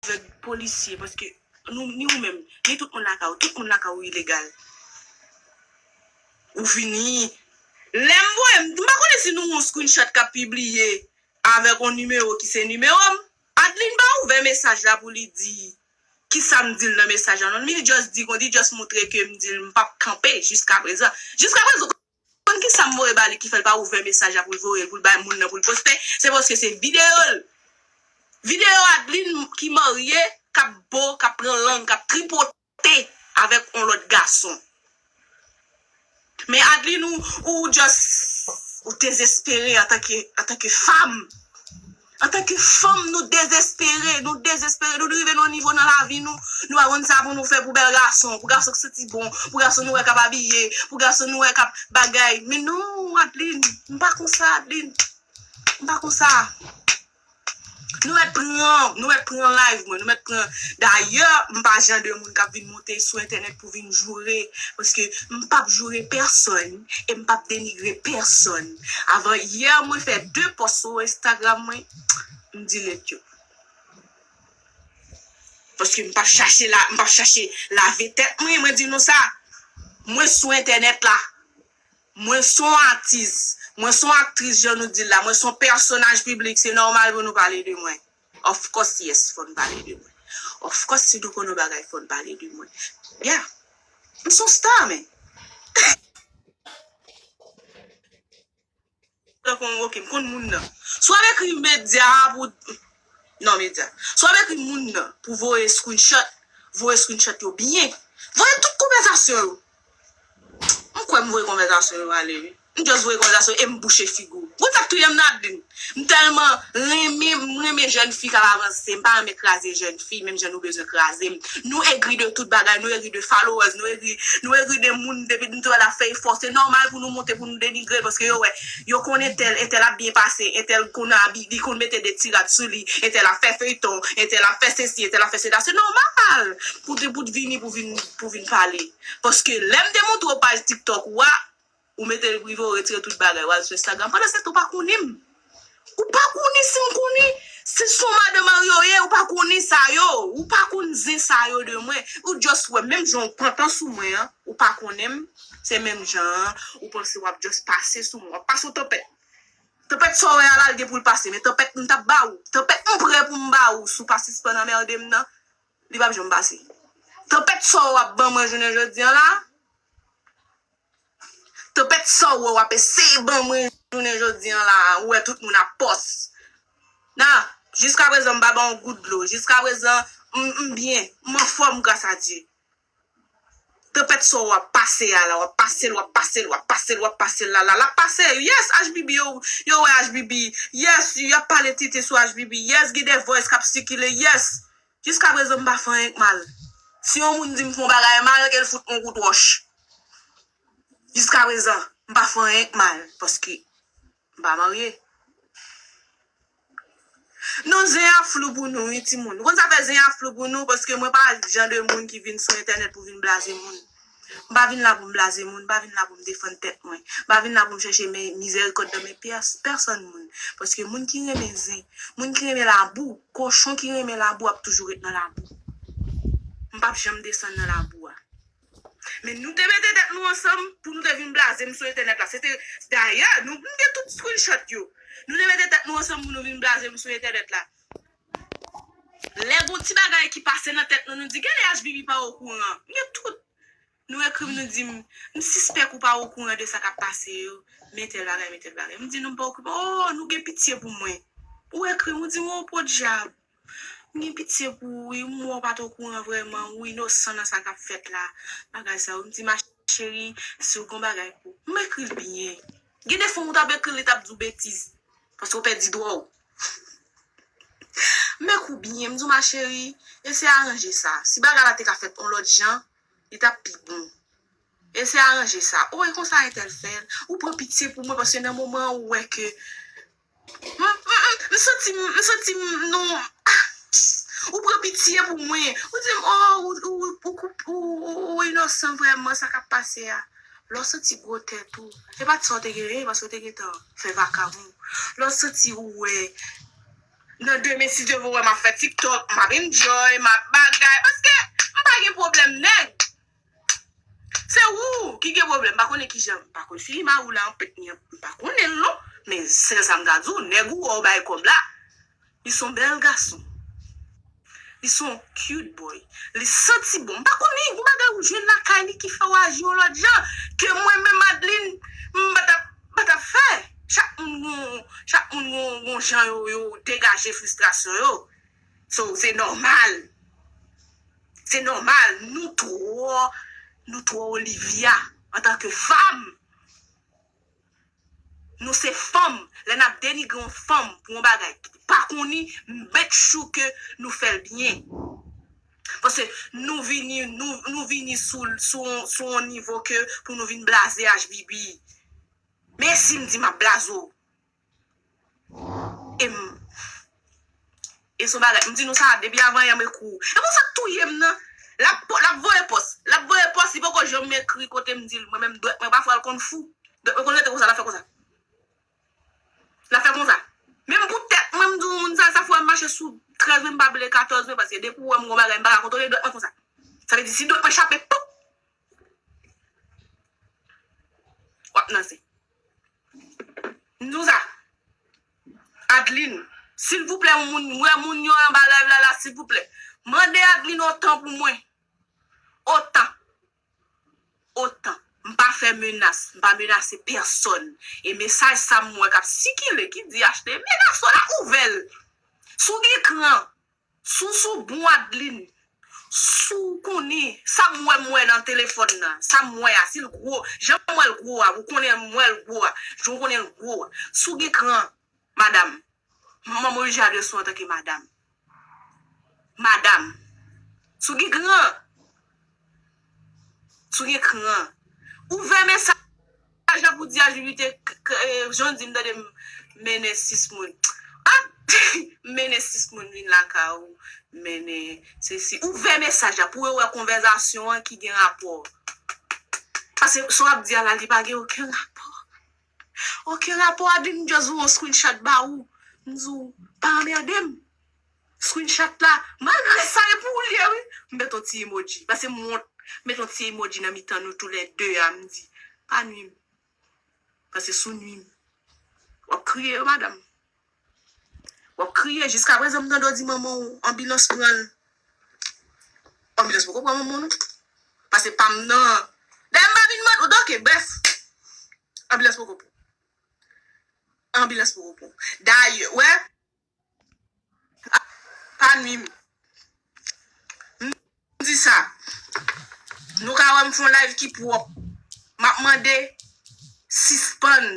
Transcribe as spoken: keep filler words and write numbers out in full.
avèk polisye, paske nou, ni ou menm, ni tout moun lakay ou, tout moun lakay ou ilegal. Ou vini. Lè m voye, m pa konnen si nou yon screenshot k ap pibliye avèk yon nimewo ki se nimewo m. Adeline pa ouvè mesaj la pou li di kisa m di l nan mesaj la non. Li just di konn, li just montre ke m di l m p ap kanpe jiska prezan. Jiska prezan, konn kisa m voye ba li ki fè l pa ouvè mesaj la pou l voye l, pou l bay moun nan, pou l poste? Se paske se videyo l. Videyo Adeline ki marye, k ap bo, k ap pran lang, k ap tripote avèk yon lòt gason. Men Adeline, ou, ou just, ou dezespere antanke, antanke fanm. Antanke fanm, nou dezespere, nou dezespere, nou rive nan yon nivo nan lavi nou, nou pa konn sa pou nou fè pou bèl gason, pou gason k santi bon, pou gason nou wè k ap abiye, pou gason nou wè k ap bagay. Men non, Adeline, m pa konsa, Adeline. M pa konsa. Nou mèt pran, nou mèt pran live mwen, nou mèt pran. Dayè, m pa jan de moun k ap vin monte sou entènèt pou vin joure, paske m p ap joure pèsonn e m p ap denigre pèsonn. Avan yè, mwen fè de pòs sou Instagram mwen, m delete yo. Paske m p ap chache la, m p ap chache lave tèt mwen, mwen di nou sa. Mwen sou entènèt la. Mwen s on atis, mwen s on aktris jan nou di l la, mwen s on pèsonaj piblik, se nòmal pou nou pale de mwen. Of course yes, fò n pale de mwen. Of course si nou konn yon bagay, fò n pale de mwen. Yeah. M s on star, men. Tankou m, ok, m konn moun nan. Si w ap ekri medya pou, non, medya. Si w ap ekri moun nan pou voye screenshot, voye screenshot yo byen. Voye tout konvèsasyon yo. M kwè m voye konvèsasyon yo ale, wi. M just voye konvèsasyon e m bouche figi w. Ou t ap touye m, Nadine. M tèlman renmen, m renmen jèn fi k ap avanse. M pa renmen kraze jèn fi, menm jan nou bezwen kraze m. Nou egri de tout bagay, nou egri de followers, nou egri, nou egri de moun, depi nou te wè l ap fè efò, se nòmal pou nou monte, pou nou denigre l, paske yo wè, yo konn entèl, entèl ap byen pase, entèl konn abi-, li konn mete de ti rad sou li, entèl ap fè feyton, entèl ap fè sesi, entèl ap fè sela, se nòmal pou te, pou t vini, pou vin, pou vin pale. Paske lè m te montre w paj TikTok ou a, ou mete l prive, ou retire tout bagay, ou al sou Instagram. Pandan se tan, ou pa konnen m. Ou pa konnen si m konnen si s on madan marye w ye, ou pa konnen sa yo. Ou pa konn zen sa yo de mwen. Ou just wè, menm jan w pantan sou mwen an, ou pa konnen m, se menm jan an, ou panse w ap just pase sou mwen. W ap pase yon tanpèt. Tanpèt sa w wè a la, l gen pou l pase, men tanpèt m t ap ba ou, tanpèt m prè pou m ba ou, si w pa sispann anmède m nan, li p ap janm pase. Tanpèt sa w ap ban mwen jounen jodi an la, tanpèt sa w wè w ap eseye ban mwen jounen jodi an la, ou wè tout moun ap pòs. Nan, jiska prezan m pa ba w yon gout dlo, jiska prezan m, m byen, m anfòm gras a Dye. Tanpèt sa w ap pase a la, w ap pase l, w ap pase l, w ap pase l, w ap pase l la, la, l ap pase. Yes, H B B yo, yo wè H B B. Yes, y ap pale tete sou H B B. Yes, gen de voice k ap sikile. Yes. Jiska prezan m pa fè anyen k mal. Si yon moun di m fè yon bagay mal, ke l fout m yon kout wòch. Jiska prezan, m pa fè anyen k mal, paske m pa marye. Non, zen ap flou pou nou, wi, timoun. Ou konn sa fè zen ap flou pou nou, paske mwen pa jan de moun ki vin sou entènèt pou vin blaze moun. M pa vin la pou m blaze moun, m pa vin la pou m defann tèt mwen. M pa vin la pou m chèche men mizèrikòd nan men pès-, pèsonn moun. Paske moun ki renmen zen, moun ki renmen labou, kochon ki renmen labou ap toujou ret nan labou. M p ap janm desann nan labou a. Men nou te mete tèt nou ansanm pou nou te vin blaze m sou entènèt la. Se te, dayè, nou, m gen tout screenshot yo. Nou te mete tèt nou ansanm pou nou vin blaze m sou entènèt la. Lè gon ti bagay ki pase nan tèt nou, nou di, "Genlè H B B pa okouran." M gen tout. Nou ekri m, nou di m, "M sispèk ou pa okouran de sa k ap pase yo. Men tèl bagay, men tèl bagay." M di nou, "M pa okouran." Oh, nou gen pitye pou mwen. Ou ekri m, ou di m, "Oh, podyab." M gen pitye pou ou, wi. M wè w pa t okouran vrèman, ou inosan nan sa k ap fèt la. Bagay sa yo. M di, "Ma chérie, si w gon bagay pou." M ekri l byen. Gen de fwa, ou t ap ekri l, li t ap di w betiz. Paske w pèdi dwa w. M ekri w byen. M di w, "Ma chérie, eseye aranje sa. Si bagay la te ka fèt yon lòt jan, li t ap pi bon." Eseye aranje sa. O, e konsa entèl fè l. Ou pran pitye pou mwen, paske nan moman an, ou wè ke m, m, m, m santi m, m santi m, non. Ah, ou pran pitye pou mwen. Ou di m, "Oh, ou, ou, ou, ou, ou, ou inosan vrèman, sa k ap pase a." Lè w santi gwo tèt ou, e pa t sa w te genyen, paske w te gentan fè vakabon. Lè w santi ou wè, Nan demen, si Dye vle, m ap fè TikTok, m ap enjoy, m ap bagay. Paske m pa gen pwoblèm nèg. Se ou ki gen pwoblèm. M pa konnen kijan, m pa konn figi mari w la anpèt, m pa konnen l non. Men sèl sa m ka di w, nèg ou wè w bay kòb la, li se yon bèl gason. Li se yon cute boy. Li santi bon. M pa konnen, gon bagay ou jwenn lakay li ki fè w aji yon lòt jan. Ke mwen menm, Adeline, m pa t ap, pa t ap fè. Chak moun gon, chak moun gon, gon jan yo, yo degaje fristrasyon yo. So, se nòmal. Se nòmal. Nou twò, nou twò Olivia antanke fanm. Nou se fanm. Lè n ap denigre yon fanm pou yon bagay pa konnen, make sure ke nou fè l byen. Paske nou vini, nou, nou vini sou, sou, sou yon nivo ke pou nou vin blaze H B B. Men si m di m ap blaze w. E m, e se yon bagay, m di nou sa, depi avan yè m ekri w. E konsa k touye m nan. L ap, l ap voye pòs. L ap voye pòs, li poko janm ekri kote m di l. Mwen menm, dwèt mwen pafwa l konn fou. Dwèt mwen konn rete konsa, l ap fè konsa. L ap fè konsa. Menm pou tèt mwen, m di w, moun sa, sa fè m mache sou trèz mwen, m pa vle katòz mwen, paske depi w wè m gon bagay, m pa ka kontwole dwèt mwen konsa. Sa vle di, si dwèt mwen chape, pop! W ap nan zen. M di w sa. Adeline, silvouplè, yon moun, m wè moun yo anba live la, la, silvouplè. Mande Adeline otan pou mwen. Otan. Otan. M pa fè menas. M pa menase pèsòn. E mesaj sa m wè k ap sikile, ki di achte, menase w la, ouvè l. Si w gen kran, si w sou bon Adeline, si w konnen, sa m wè, m wè nan telefòn nan, sa m wè a, si l gwo, jan m wè l gwo a, ou konnen m wè l gwo a, jan w konnen l gwo a. Si w gen kran, madanm, m oblije adrese w antanke madanm. Madanm, si w gen kran, si w gen kran, ouvè mesaj la pou di H B B T, k-, k-, eh, jan w di m tande m mennen sis moun. Ah! M mennen sis moun vin lakay ou, mennen sesi. Ouvè mesaj la pou yo wè konvèzasyon an ki gen rapò. Paske sa w ap di a la, li pa gen okenn rapò. Okenn rapò. Adeline just voye yon screenshot ba ou. M di w, pa anmède m. Screenshot la, malgre sa e pou ou l ye, wi. M met yon ti emoji. Paske m wont. M met yon ti emoji nan mitan nou toulède a, m di, pa nwi m. Paske si w nwi m, w ap kriye, wi, madanm. W ap kriye. Jiskaprezan, m tande w di manman w, anbilans pran l. Anbilans poko pran manman w, non. Paske pa m nan. Dayè, m pa vin mande w, oke, brèf. Anbilans poko pran. Anbilans poko pran. Dayè, wè. Pa nwi m. M di sa. Nou ka wè m fè yon live ki pwòp. M ap mande sispann